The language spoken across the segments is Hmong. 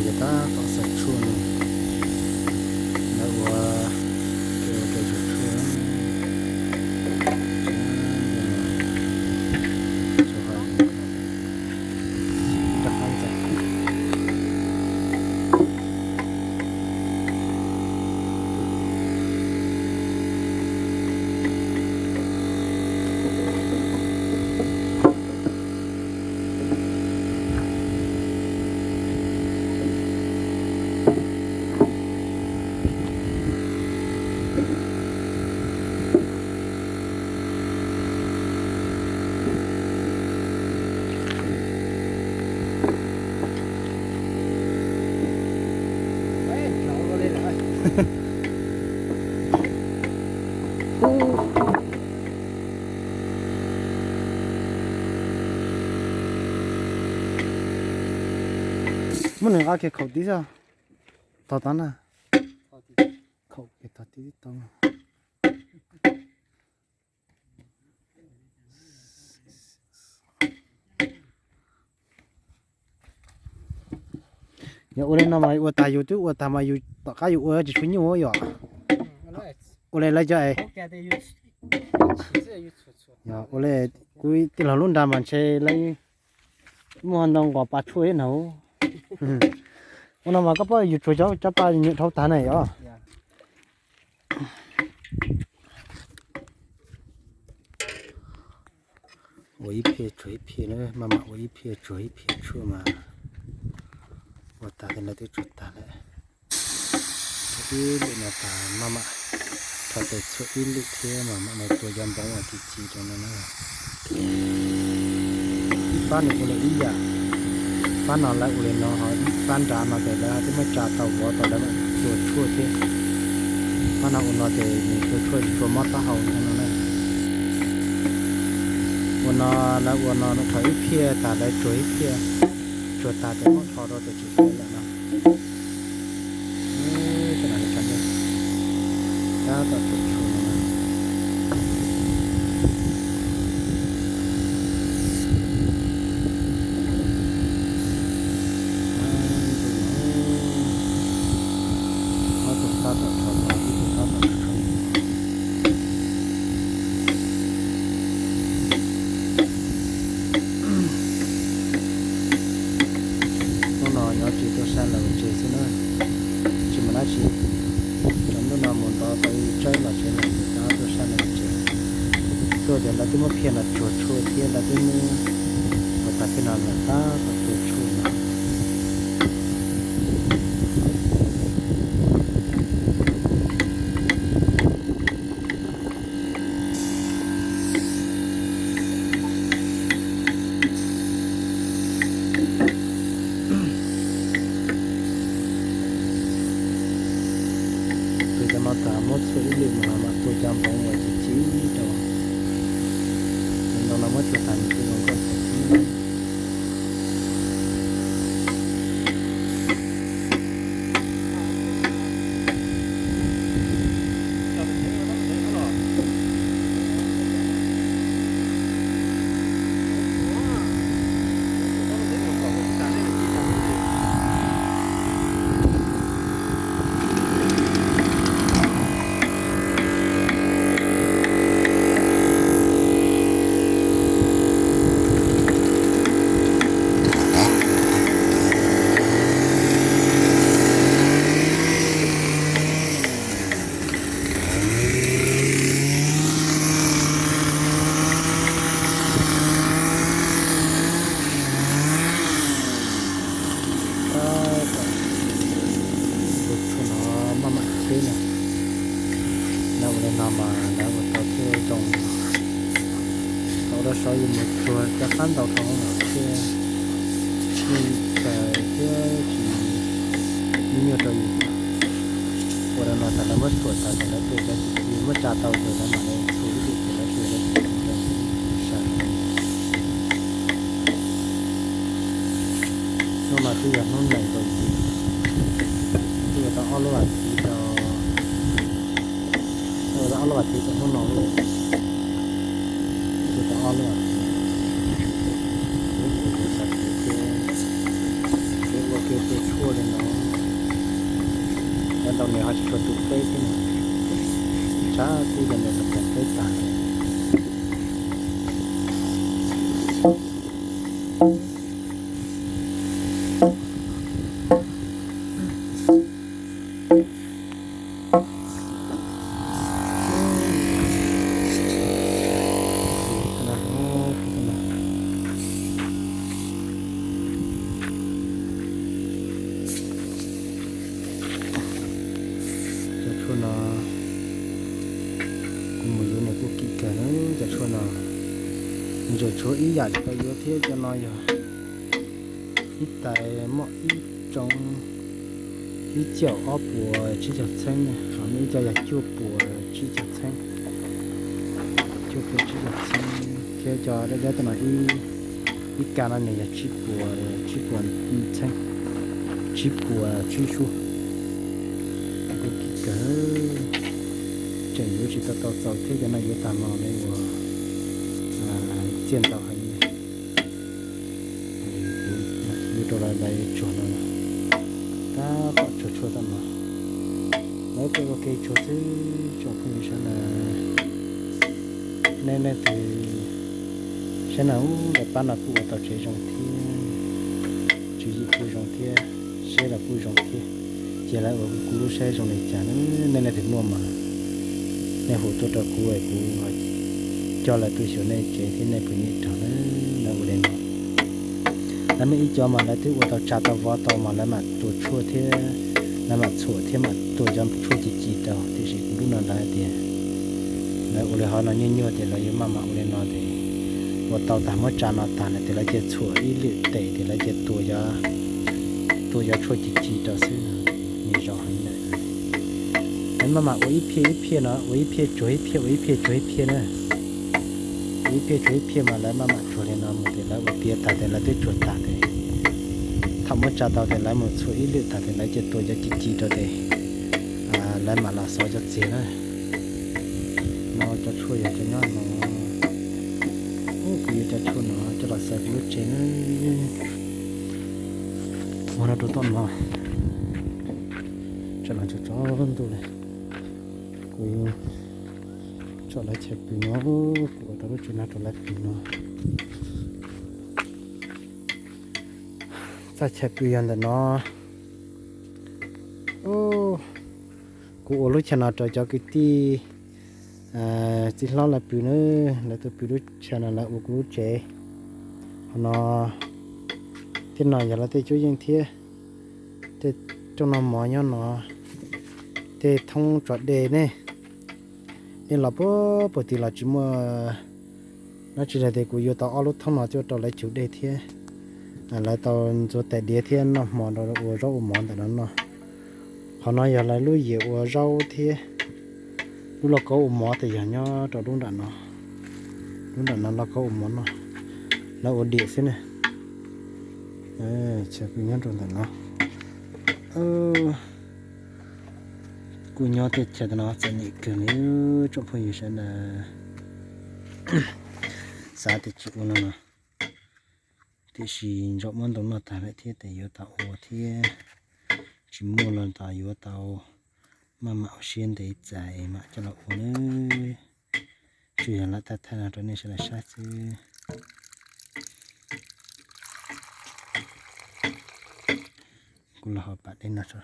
Ces tab tom xaws tshuaj no, lawv ua ke ua ke xaws tshuaj. Muab nws nqa kiag khaum tib xwb. Tog tag na. Khaum kiag tog tib tau. Yog ua li no mas ua tag yus twb ua tag mas yus tom qab yus ua tsis tshuav nyuj yom. Ua li lawv cov es, yog ua li kuv tij laug lub nra mas ntshe lawv muaj ntau nqos pa tshuaj ib na. Ua no mas koj paub yus tsuas cov cov pa nyuam dhau tag na yom. Ua ib phiab tsuag ib phiab na, maj mam ua ib phiab tsuag ib phiab tshuaj mas ua tag tej no twb tsuag tag lawm. Ib lwm no tas maj mam rho tes tshuaj ib lwm thiab mas mam no tua cov npoov uas ci ci rau no na. Ib pab nws ua li ib yam, pab no lawv ua li no ho ib pab nrad no ces lawv twb muab tsa tau vov tau lawv mam tua tshuaj thiab. Pab no ua no ces nws tua tshuaj tsis tshua mob taub hau no na. Ua no lawv ua no rho ib phiab tas lawv tsuag ib phiab, tsuag tas ces muab rho rau ces tsis tau lawm no. Sawv daws li cas ne, tab tom tsuag tshuaj no na. Ob tug tab tom rho tau, ib tug tab tom tsuag. Hnub no nyob tsev tuaj saib lawv tsev xwb na, tsis mus dab tsi. Cov ntuj no mus ntov tau tsawb los tsev lawm ces rov tuaj saib lawv tsev. Tuaj ces lawv twb muab phiaj no tsuag tshuaj thiab lawv twb muab ua tag phiaj no lawm tab tom tua tshuaj no. Tus cov no tas muab txhua ib lwm mus los mam tua cov npoov uas ci ci rau. Cov ntoo no muab tsuag tas nws kuj zoo nkauj txaus xwb. Tus tshuaj no maj mam cheb na. Lawv ua li no mas lawv ua tau thiaj zoo. Tau rau saud yus mus tsuag cov qab ntau dhau no thiaj nej txawm thiab tsis me nyuaj rau yus. Ua rau no tas lawv muab txhuam tas ces lawv tua cov tsis muab tsa tau ces lawv mam li txhuam ib lwm ces lawv tua cov tsis tau sai. Hnub no twb yog hnub nees nkaum yim, twb ua tau ob lub vas thiv rau, ua tau ob lub vas thiv rau hnub no, ua tau ob lub vas thiv, ua kev tua tshuaj li no Tau nws ho tsis tshua tu peb thiab no, tshav kub cov nws ho kem peb tag. Cov tshuaj no kuv mus yuav nws kuj kim kawg na. Cov tshuaj no ntses tshuav ib yam tsis tau yuav thiab, cov no yog ib tais muaj ib tsoom ib caum ob puas tsib caug txheeb, ho muaj ib co yog cuaj puas tsib caug txheeb, cuaj puas tsib caug txheeb, thiab cov dawb dawb tej no ib, ib kas no nws yog tsib puas, tsib puas txheeb, tsib puas tsib suab. Kuj kim kawg, tseem yuav tsis tau tau txaus thiab, cov no yuav tag no ne uas txiaj ntau heev. Kuv yuav rau lawv ntawd tsuag no, tab tom tsuag tshuaj tau no. Lawv ua ke tsuag xwb tsoom phooj ywg sawv daws. Nej leej twg saib no, lawv pab no kuj ua tau tsev zoo thiab, tswv yim kuj zoo thiab, saib los kuj zoo thiab. Ces lawv ua kuv lub saib zoo li cas, nej leej twg muaj mas nej hu tuaj rau kuv, kuv coj lawv tuaj xyuas nej tsev thiab nej phooj ywg raug na. Lawv ua li no, lawv muaj ib co mas lawv twb ua tau tsa tau vov tau mas lawv mam tua tshuaj thiab, lawv mam txhuam thiab mam tua cov tshuaj ci ci rau, tiam sis kuv lub no lawv tias lawv ua li hov no nyuaj nyuaj tias lawv yuav maj mam ua li no tias ua tau tag muab tsa no tag na tias lawv cia txhuam ib lwm tes tias lawv cia tua cov, tua cov tshuaj ci ci rau xwb, nws zoo heev lawm. Lawv maj mam ua ib phiaj ib phiaj no, ua ib phiaj tsuag ib phiaj, ua ib phiaj tsuag ib phiaj na. Ua ib phiaj tsuag ib phiaj mas lawv maj mam tsuag li no mus tias lawv ua tiav tag tias lawv twb tsuag tag tias thaum muab tsa tau tias lawv mus txhuam ib lwm tag tias lawv cia tua cov ci ci rau tias lawv mam los xov cov txiag na. No cov tshuaj yog cov nyob no. Kuv yuav cov tshuaj no coj los xaws kuv lub tsev na. Ua no rau tom no, tso no tso tso ntuj li. Kuv tso lawv chaw pw no, kuv ua tau lub tsev no rau lawv pw no. Txoj chaw pw yog ntawm no. Kuv ua lub chaw no rau cov kwv tij txiv hlob lawv pw na, lawv tuaj pw lub chaw no lawv ua kuv lub tsev. Qhov no thiab no yog lawv tej cuab yeej thiab. Tej rooj noj mov nyob no, tej thoob tso dej ne. Dej los puag puag tid los tsis muaj dab tsi li tias kuv yuav tau ob lub thoob no coj rau lawv cug dej thiab. Lawv tau ntxuav tais diav thiab noj hmo rau ua zaub ua mov ntawm no no. Qhov no yog lawv lub yias ua zaub thiab lub lauj kaub ua mov tas yog nyob rau lub nram no. Lub nram no lauj kaub ua mov noj, lawv ua diam xwb na. Chaw pw nyob rau ntawm no. Kuj nyob tej chaw no txom nyem kawg li, tsoom phooj ywg sawv daws. Xav tias tsis ua no no, tiam sis ntsaum muab ntoo noj tag lawm thiab tes yuav tau ua thiab, tsis muaj los tos yuav tau maj mam ua siab ntev txais mam coj los ua na. Tsuas yog lam thaij thaij no rau nej sawv daws saib xwb. Kuv los ho pam dej no tso.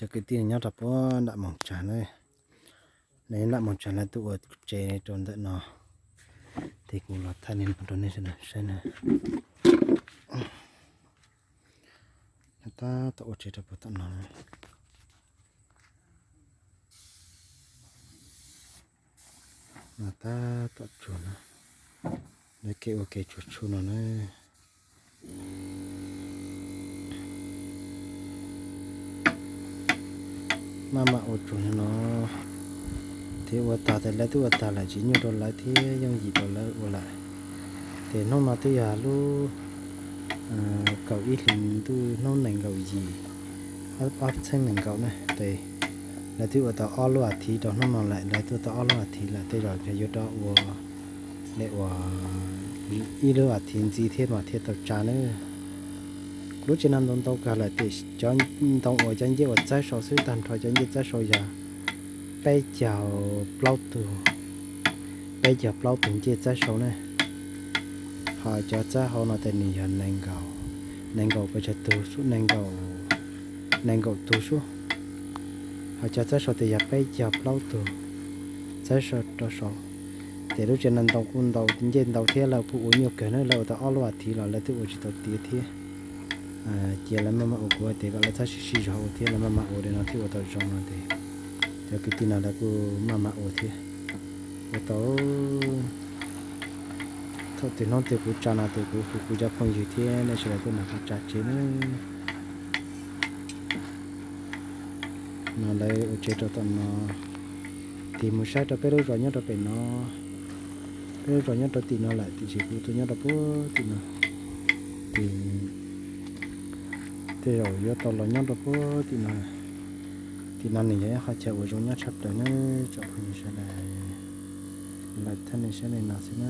Cov kwv tij nyob rau puag nram Moos Tsag na, nram Moos Tsag lawv tuaj ua tsev rau ntawm no, ces kuv los thaij li no rau nej sawv daws saib na. Tab tom ua tsev rau puag tom no. No tab tom tsuag no, lawv kev ua kev tsuag tsuag no na. Maj mam ua tsuag no thiab ua tag, tes lawv twb ua tag lawm, tsis nyuaj rau lawv thiab yooj yim rau lawv ua lawm. Ces hnub no twb yog lub kaum ib hlis ntuj hnub nees nkaum yim, ob txhiab nees nkaum na. Ces lawv twb ua tau ob lub as thiv rau hnub no lawm, lawv twb ua tau ob lub as thiv lawm, tej zaum yuav rov ua li uas ib lub as thiv ntxiv thiab mas thiaj tau tsa na. Kuv lub tsev no ntau ntau kawg lawm, tiam sis cov ntoo uas cov ncej uas txawb sau xwb, tag nrho cov ncej txawb sau yog peb caug plaub tug, peb caug plaub tug ncej txawb sau ne. Ho cov txawb hauv no tes nws yog nees nkaum, nees nkaum pes tsawg tug xwb, nees nkaum, nees nkaum tug xwb. Ho cov txawb sau tes yog peb caug plaub tug txawb sau rau saud. Ces lub tsev no ntoo kuj ntau, ncej ntau thiab lawv kuj ua nyuaj kawg na, lawv ua tau ob lub as thiv los lawv twb ua tsis tau tiav thiab. Cia lawv maj mam ua, kuv hais tias kom lawv txhob sib sib zog ua thiab, lawv maj mam ua li no thiaj ua tau zoo no ces cov kwv tij no lawv kuj maj mam ua thiab. Ua tau thaum twg hnub twg kuv tsa no tes kuv hu kuv cov phooj ywg thiab nej sawv daws tuaj nrog kuv tsa tsev na. No lawv ua tsev rau tom no, tig mus saib rau peb lub zos nyob rau pem no, peb lub zos nyob rau tim no lawm, tiam sis kuv tuaj nyob rau puag tim no, ces tej zaum yuav tau los nyob rau puag tim no. Tim no nws yog ib qhov chaw uas zoo nyob tshaj plaws na, tsoom phooj ywg sawv daws, lawm thiab nej saib li no xwb na.